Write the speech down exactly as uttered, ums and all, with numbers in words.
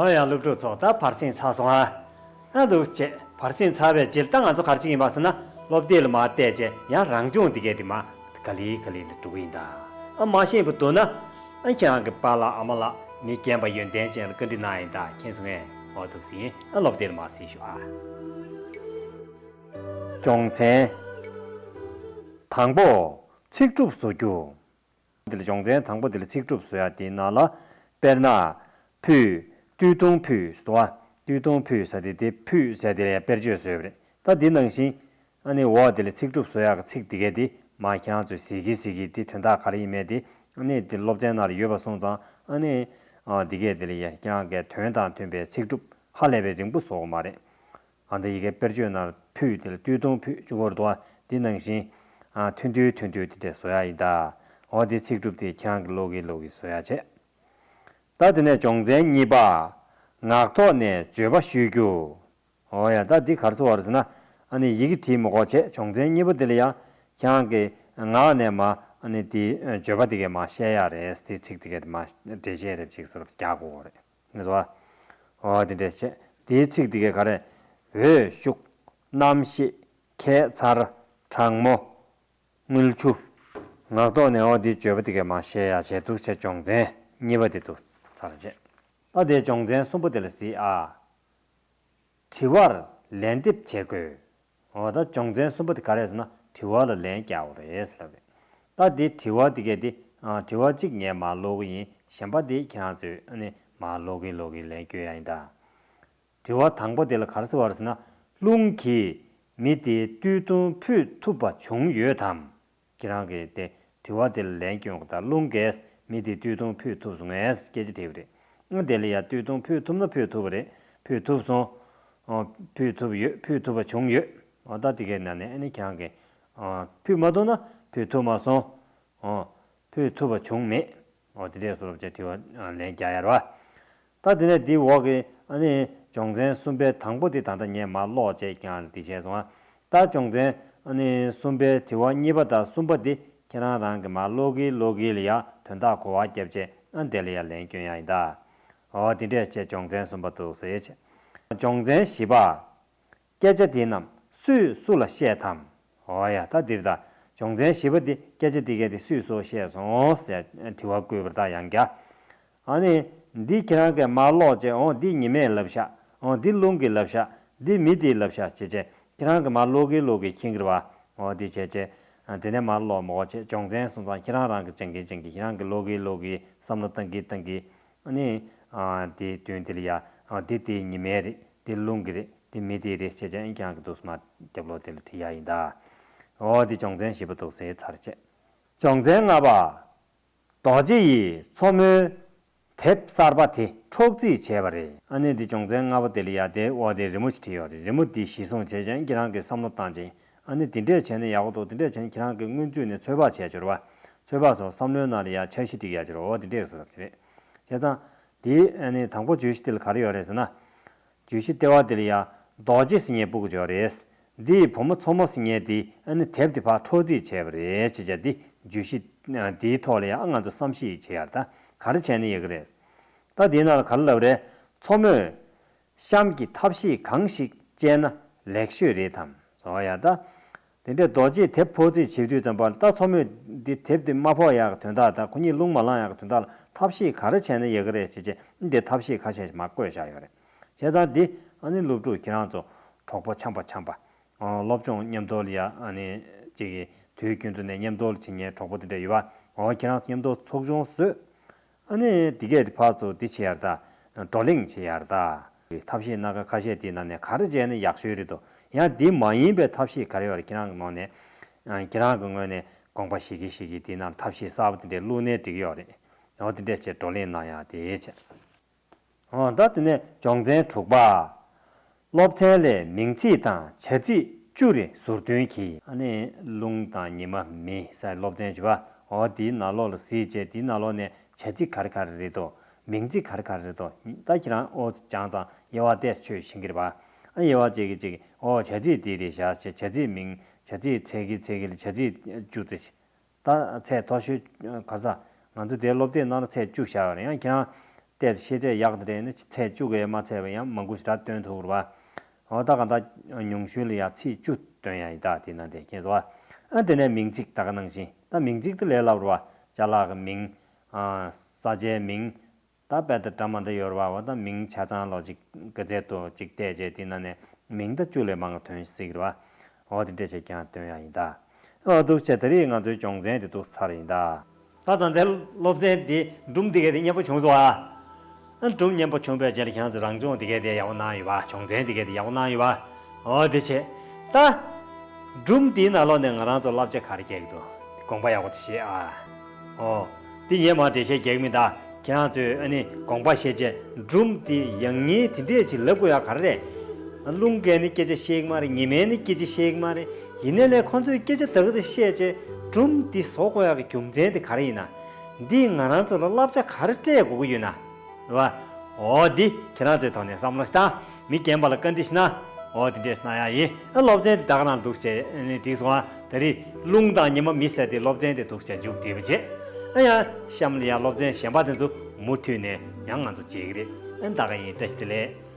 ཨ་ཡང་སློབ་ཕྲུག་ཚོ་ད་བར་གསེང་ཚར་སོང་ཨ། ཨ་འདུག་བྱས་བར་གསེང་ཚར་བའི་རྗེས་ད་ང་ཚོ་ག་རེ་བྱེད་ཀྱི་ཡིན་པ་ཟེར་ན་སློབ་དེབ་ལ་མར་བལྟས་བྱས་ཡང་རང་སྦྱོང་འདི་གས་དེ་མར་ག་ལེ་ག་ལེ་ལ་འགྲོ་གི་ཡིན་ད། ཨ་མ་ཤེས་པ་འདུག་ན་ཨ་ཁྱེད་རང་གི་པཱ་ལགས་ཨ་མ་ལགས་མི་རྒན་པ་ཡོན་ཏན་ཅན་ལ་བཀའ་འདྲི་གནང་ཡིན་ད། མཁྱེན་སོང་ངས། འོ་འདུག་ཟིན། ཨ་སློབ་དེབ་ལ་མར་གཟིགས་ཤོག་ཨ། སྦྱོང་ཚན། དང་པོ། ཚིག་གྲུབ་བཟོ་རྒྱུ། འདི་ལ་སྦྱོང་ཚན་དང་པོ་འདི་ལ་ཚིག་གྲུབ་བཟོ་ཡ་དེའི་ནང་ལ། དཔེར་ན། ཕུད། སྟོད་ཐུང་ཕུད་ཟེར་བ། སྟོད་ཐུང་ཕུད་ཟེར་དེ་དེ་ཕུད་ཟེར་དེ་ལ་ཡ་དཔེར་བརྗོད་བཟོས་པ་རེད། ད་འདི་ནང་བཞིན། ཨ་ནི་འོག་འདི་ལ་ཚིག་གྲུབ་བཟོ་ཡ་གི་ཚིག་འདི་གས་དེ་མ་ཁྱེད་རང་ཚོས་གཟིགས་ཀྱི་གཟིགས་ཀྱི་དེ་དོན་དག་ག་རེ་ཡིན་མེད་དེ། ཨ་ནི་དེ་སློབ་ཚན་ནང་ལ་ཡོད་པ་སོང་ཙང་ཨ་ནི། ཨ་འདི་གས་དེ་ལ་ཡ་ཁྱེད་རང་གི་དོན་དང་མཐུན་པའི་ཚིག་གྲུབ་ཧ་ལས་པའི་རིང་པོ་བཟོ་དགོས་མ་རེད། ཨ་འདི་ཡི་གེ་དཔེར་བརྗོད་ནང་ཕུད་དེ་ལ་སྟོད་ཐུང་ཕུད་བཅུ་སྐོར་འདུག་ཨ། འདི་ནང་བཞིན། ཨ་ཐུང་ཐུང་ཐུང་ཐུང་དེ་འདྲས་བཟོ་ཡ་ཡིན་ད། འོ་འདི་ཚིག་གྲུབ་དེ་ཁྱེད་རང་གི་ཀློག་གིན་ཀློག་གིན་བཟོ་ཡ་བྱས། ད་དེ་ནས་སྦྱོང་ཚན་གཉིས་པ། ངག་ཐོག་ནས་བརྗོད་པ་ཤོད་རྒྱུ། འོ་ཡ་ད་འདི་ག་རེ་ཟེར་བ་རེད་ཟེར་ན། ཨ་ནི་ཡི་གེ་བྲིས་མི་དགོས་བྱས་སྦྱོང་ཚན་གཉིས་པ་འདི་ལ་ཡང་ཁྱེད་རང་གི་ངག་ནས་མ་ཨ་ནི་འདི་བརྗོད་པ་འདི་གས་མ་བཤད་ཡ་རེད། འདི་ཚིག་འདི་གས་མ་འགྲེལ་བཤད་རེ་ཅིག་བཟོ་རྒྱག་དགོས་རེད། ངེས་སོ། འོ་དེ་འདྲས་བྱས། དེའི་ཚིག་དེ་གས་ག་རེ། འོད་ཤུགས། རྣམ་ཤེས། ཁྱད་མཚར། གྲང་མོ། དངུལ་ཆུ། ངག་ཐོག་ནས་འོ་དེའི་བརྗོད་པ་དེ་གས་མ་བཤད་ཡ་བྱས་འདུག་བྱས་སྦྱོང་ཚན་གཉིས་པ་དེ་འདུག་ཚར་བྱས། ད་དེ་སྦྱོང་ཚན་གསུམ་པ་དེ་ལ་གཟིགས་ཨ། དྲི་བར་ལན་འདེབས་བྱེད་དགོས། འོ་ད་སྦྱོང་ཚན་གསུམ་པ་དེ་ག་རེ་ཟེར་ན་དྲི་བ་ལ་ལན་རྒྱག་དགོས་རེད་ཟེར་ལབ་རེད། ད་དེ་དྲི་བ་དེ་གས་དེ། ཨ་དྲི་བ་གཅིག་ངས་མར་ཀློག་གི་ཡིན། གཞན་པ་དེ་ཁྱེད་རང་ཚོས་ཨ་ནི་མར་ཀློག་གིན་ཀློག་གིན་ལན་སྐྱོན་ཡ་ཡིན་ད། དྲི་བ་དང་པོ་དེ་ལ་ག་རེ་ཟེར་བ་རེད་ཟེར་ན། རླུང་གིས་མི་དེའི་སྟོད་ཐུང་ཕུད་ཐུབ་པ་བྱུང་ཡོད་དམ། ཁྱེད་རང་གིས་དེ་དྲི་བ་དེ་ལ་ལན་སྐྱོན་དགོས་ད། རླུང་གིས་མི་དེའི་སྟོད་ཐུང་ཕུད་ཐུབ་སོང་ངས་སྐད་ཆ་དྲིས་པ་རེད། ཨ་དེ་ལ་ཡ་སྟོད་ཐུང་ཕུད་ཐུབ་ན་ཕུད་ཐུབ་པ་རེད། ཕུད་ཐུབ་སོང་། ཨོ། ཕུད་ཐུབ་ཡོད། ཕུད་ཐུབ་པ་བྱུང་ཡོད། ཨོ་ད་དེ་གའི་ནང་ནས་ཨ་ནི་ཁྱེད་རང་གིས། ཨོ། ཕུད་མ་ཐུབ་ན་ཕུད་ཐུབ་མ་སོང་། ཨོ། ཕུད་ཐུབ་པ་བྱུང་མེད། ཨོ་དེ་འདྲས་བཟོ་འདྲ་བྱས་དྲི་བ་ལན་རྒྱག་ཡ་རེད་བ། ད་དེ་ནས་དེའི་འོག་གི་ཨ་ནི་སྦྱོང་ཚན་གསུམ་པའི་དང་པོ་དེ་ད་ལྟ་ངས་མར་ཀློག་བྱས་ཀྱང་དེ་བྱས་སོང་ཨ། ད་སྦྱོང་ཚན་ཨ་ནི་གསུམ་པའི་དྲི་བ་གཉིས་པ་དང་གསུམ་པ་དེ་ཁྱེད་རང་རང་གིས་མར་ཀློག་གིན་ཀློག་གིན་ལ་ཡ་དོན་དག་གོ་བ་བརྒྱབ་བྱས་ཨ་དེ་ལ་ཡ་ལན་སྐྱོན་ཡ་ཡིན་ད། ཨོ་དེ་འདྲས་བྱས་སྦྱོང་ཚན་གསུམ་པ་འདུག་ཟེར་བྱས། སྦྱོང་ཚན་བཞི་པ། སྐད་ཆ་དེ་རྣམས་སུས་སུ་ལ་བཤད་དམ། འོ་ཡ་ད་འདིར་ད། སྦྱོང་ཚན་བཞི་པ་འདི་སྐད་ཆ་འདི་གས་དེ་སུས་སུ་བཤད་སོང་ཟེར་དྲི་བ་བཀོད་པར་ད་ཡང་བསྐྱར། ཨ་ནི། འདི་ཁྱེད་རང་གིས་མར་ཀློག་བྱས་འོ་འདི་ཉི་མས་ལབ་ཤག་འོ་འདི་རླུང་གིས་ལབ་ཤག་འདི་མི་དེས་ལབ་ཤག་ཅེས་བྱས་ཁྱེད་རང་གིས་མར་ཀློག་གིན་ཀློག་གིན་མཁྱེན་གྱི་རེད་བ། འོ་འདི་བྱས་བྱས། དེ་ནས་མར་ཀློག་མ་དགོས་བྱས་སྦྱོང་ཚན་སོང་ཙང་ཁྱེད་རང་རང་གིས་སྦྱང་གིན་སྦྱང་གིན་ཁྱེད་རང་གིས་ཀློག་གིན་ཀློག་གིན་བསམ་བློ་བཏང་གིན་བཏང་གིན། ཨ་ནི། དེའི་དོན་དེ་ལ་ཡ། འདི་དེའི་ཉི་མའི་རེད། འདི་རླུང་གི་རེད། འདི་མི་དེའི་རེད་ཅེས་ཀྱང་ཁྱེད་རང་གིས་འདུག་སེ་མར་རྒྱབ་ལོགས་དེ་ལ་བྲིས་ཡ་ཡིན་ད། འོ་འདི་སྦྱོང་ཚན་བཞི་པ་འདུག་སེ་ཚར་བྱས། སྦྱོང་ཚན་ལྔ་པ། རྡོ་རྗེ་ཡིས་མཚོ་མོའི་དེབ་གསར་པ་དེ་འཕྲོག་རྩིས་བྱས་པ་རེད། ཨ་ནི་འདི་སྦྱོང་ཚན་ལྔ་པ་དེ་ལ་ཡ་དེ་འོ་དེ་རི་མོ་ཞིག་བྲིས་ཡོད་རེད། རི་མོ་འདི་གཞི་བཟུང་བྱས་ཀྱང་ཁྱེད་རང་གིས་བསམ་བློ་བཏང་བྱས། ཨ་ནི་འདི་འདྲས་བྱས་ན་ཡག་པོ་འདུག་འདི་འདྲས་བྱས་ན་ཁྱེད་རང་གིས་སྔོན་ཚུད་ནས་ཚོད་དཔག་བྱས་ཆོག་རེད་བ། ཚོད་དཔག་སོགས་བསམ་བློའི་ནང་ལ་ཡ་འཆར་གཞི་སྒྲིག་ཡ་ཆོག་རེད། འོ་འདི་འདྲས་བཟོ་རབས་ཅིག་རེད། བྱས་ཙང་། དེ་ཨ་ནི་དང་པོ་བརྗོད་གཞི་དེ་ལ་ག་རེ་ཡོད་རེད་ཟེར་ན། བརྗོད་གཞི་ལྟེ་བ་དེ་ལ་ཡ། རྡོ་རྗེ་ཟེར་མཁན་སྤུ་གུ་ཅིག་ཡོད་རེད། འདིས་བུ་མོ་མཚོ་མོ་ཟེར་མཁན་དེ་ཨ་ནི་དེབ་དེ་ཕར་འཕྲོག་རྩིས་བྱས་པ་རེད་ཅེས་བྱ་འདི་བརྗོད་གཞི། དེའི་ཐོག་ལ་ཡ་ང་ཚོ་བསམ་གཞིག་བྱེད་ཡ་རེད་ད། ག་རེ་བྱས་ན་ཡག་གི་རེད། ད་དེའི་ནང་ལ་ག་རེ་ལབ་རེད། མཚོ་མོས། གཤམ་གྱི་ཐབས་ཤེས་གང་ཞིག་སྤྱད་ན་ལེགས་ཤོས་རེད་དམ། བཟོ་བ་ཡ་ད། དེ་འདྲའི་རྡོ་རྗེས་དེབ་འཕྲོག་རྩིས་བྱེད་དུས་ཙམ་པ་ལ་ད་མཚོ་མོས་འདི་དེབ་འདི་མ་འཕྲོག་ཡག་གི་དོན་དག་དང་ཁོ་གཉིས་རླུང་མ་ལངས་ཡག་གི་དོན་དག་ལ་ཐབས་ཤེས་ག་རེ་བྱས་ན་ཡག་གི་རེད་ཞེས་བྱས་འདི་ཐབས་ཤེས་ཁ་ཤས་ཤིག་མར་བཀོད་བཞག་ཡོད་རེད། བྱས་ཙང་འདི་ཨ་ནི་སློབ་ཕྲུག་ཁྱེད་རང་ཚོ་གྲོགས་པོ་འཆམ་པ་འཆམ་པ། སློབ་སྦྱོང་མཉམ་དུ་ལ་ཡ་ཨ་ནི་གཅིག་གི་དུས་རྒྱུན་དུ་ནས་མཉམ་དུ་ལ་བྱེད་མཁན་གྲོགས་པོ་དེ་འདྲ་ཡོད་པ། འོ་ཁྱེད་རང་ཚོ་མཉམ་དུ་ཚོགས་ཆུང་བཟོས། ཨ་ནི་འདི་གས་དེ་ཕར་ཚུར་འདི་བྱེད་ཡ་རེད་ད། བགྲོ་གླེང་བྱེད་ཡ་རེད་ད། ཐབས་ཤེས་སྣ་ཁ་ཁ་ཤས་དེའི་ནང་ནས་ག་རེ་བྱས་ན་ཡག་ཤོས་རེད་དོ། ཡང་འདི་མ་ཡིན་པའི་ཐབས་ཤེས་ག་རེ་ཡོད་རེད་ཁྱེད་རང་གི་ནང་ནས། ཨ་ཁྱེད་རང་གི་ངོས་ནས་དགོངས་པ་བཞེས་ཀྱི་བཞེས་ཀྱི་དེའི་ནང་ཐབས་ཤེས་གསར་པ་དེ་འདྲས་བླུགས་ནའི་འགྲིག་གི་ཡོད་རེད། འོ་དེ་འདྲས་བྱས་བགྲོ་གླེང་གནང་ཡ་དེ་བྱས། འོ་ད་དེ་ནས་སྦྱོང་ཚན་དྲུག་པ། སློབ་ཚན་ལས་མིང་ཚིག་དང་བྱ་ཚིག་བཅུ་རེ་ཟུར་འདོན་གྱིས། ཨ་ནི་རླུང་དང་ཉི་མ་མེ་ཟེར་སློབ་ཚན་བཅུ་པ། འོ་དེའི་ནང་ལོགས་ལ་གཟིགས་བྱས་དེའི་ནང་ལོགས་ནས་བྱ་ཚིག་ག་རེ་ག་རེ་རེད་དོ། མིང་ཚིག་ག་རེ་ག་རེ་རེད་དོ། ད་ཁྱེད་རང་འོ་སྦྱངས་ཙང་དབྱེ་བ་དེ་ཆོས་ཤེས་ཀྱི་རེད་པ། ཨ་དབྱེ་བ་གཅིག་གིས་གཅིག་གིས་འོ་བྱ་ཚིག་འདི་རེད་བཞག་བྱས་བྱ་ཚིག་མིང་བྱ་ཚིག་ཚད་ཀྱི་ཚད་ཀྱི་ལ་བྱ་ཚིག་བཅུ་ཙམ་ཞིག་ད་ཚད་མཐོ་ཤོས་ག་ས། ང་ཚོ་དེའི་སློབ་དེབ་ནང་ལ་ཚད་བཅུ་བཞག་ཡོད་རེད། ཡང་ཁྱེད་རང་ བལྟས་ཤེས་ཚད་ཡག་དེ་རེད་ན་ཚིག་བཅུ་གས་མ་ཚད་པ་ཡང་མང་པོ་ཞིག་ད་སྟོན་ཐུབ་རེད་བ། འོ་ད་གང་ལྟར་ཉུང་ཤོས་ལ་ཡང་ཚིག་བཅུ་སྟོན་ཡ་ཡིན་ད་དེ་ན་དེ་མཁྱེན་སོང་བ། ཨ་དེ་ནས་མིང་ཚིག་ད་ག་ནང་བཞིན་ད་མིང་ཚིག་དེ་ལས་སླ་བོ་རེད་བ། ཅ་ལག་གི་མིང་། ཨ་ས་ཆའི་མིང་། ད་དཔེ་དེ་འདྲ་མ་འདྲ་ཡོད་རེད་བ། འོ་ད་མིང་ཆ་ཚང་ལོ་ཅིག་ག་ཚད་དུ་ཅིག་བལྟས་རྗེས་དེ་ན་ནས་མིང་ད་བཅུ་ལས་མང་བ་ཐོན་སྲིད་ཀྱི་རེད་བ། འོ་དེ་འདྲས་བྱས་ཀྱང་སྟོན་ཡ་ཡིན་ད། འོ་འདུག་བྱས་ད་རེས་ང་ཚོའི་སྦྱོང་ཚན་དེ་འདུག་ཚར་ཡིན་ད། ད་ད་ལྟའི་སློབ་ཚན་འདི་སྒྲུང་འདི་གས་དེ་སྙན་པོ་བྱུང་སོང་ཨ། ཨ་སྒྲུང་སྙན་པོ་བྱུང་བའི་རྗེས་ལ་ཁྱེད་རང་ཚོ་རང་སྦྱོང་འདི་གས་དེ་ཡག་པོ་གནང་ཡོད་པ། སྦྱོང་ཚན་འདི་གས་དེ་ཡག་པོ་གནང་ཡོད་པ། འོ་དེ་བྱས། ད་སྒྲུང་འདིའི་ནང་ལོགས་ནས་ང་རང་ཚོ་བསླབ་བྱ་ག་རེ་སྐྱེལ་གྱི་འདུག་དགོངས་པ་ཡག་པོ་ཅིག་བཞེས་ཨ། འོ། འདི་ངས་མར་འགྲེལ་བཤད་རྒྱག་མིན་ད། ཁྱེད་རང་ཚོས་ཨ་ནི་དགོངས་པ་བཞེས་བྱས་སྒྲུང་འདི་ཡང་སྙིང་དེ་འདྲས་ཅིག་ལབ་དགོས་ཡ་ག་རེ་རེད། རླུང་གིས་ནི་སྐད་ཆ་བཤད་ཀྱི་མ་རེད། ཉི་མས་ནི་སྐད་ཆ་བཤད་ཀྱི་མ་རེད། ཡིན་ནའི་ལས་ཁོང་ཚོས་སྐད་ཆ་ད་ག་ཚོད་བཤད་བྱས་སྒྲུང་འདི་བཟོ་དགོས་ཡ་གི་རྒྱུ་མཚན་དེ་ག་རེ་ཡིན་ན། འདིས་ང་རང་ཚོ་ལ་བསླབ་བྱ་ག་རེ་སྤྲད་དགོས་ཀྱི་ཡོད་ན། རེད་བ། འོ་འདི་ཁྱེད་རང་ཚོའི་ཐོག་ནས་བསམ་བློ་ཞིག་བཏང་། མི་རྒན་པ་ལ་བཀའ་འདྲི་ཞིག་གནང་། འོ་འདི་འདྲས་གནང་ཡ་ཡིན། ཨ་སློབ་ཚན་འདི་ད་ག་རང་འདུག་བྱས་ནས་འགྲིག་སོང་ཨ། ད་རེས་རླུང་དང་ཉི་མ་མི་ཟེར་དེ་སློབ་ཚན་དེ་འདུག་བྱས་མཇུག་སྒྲིལ་བ་བྱེད། ཨ་ཡང་གཤམ་ལ་ཡང་སློབ་ཚན་གཞན་པ་དེ་ཚོ་མུ་མཐུད་ནས་ཡང་ང་ཚོ་བྱེད་ཀྱི་རེད། ཨ་ད་ག་ཡིན། བཀྲ་ཤིས་བདེ་ལེགས།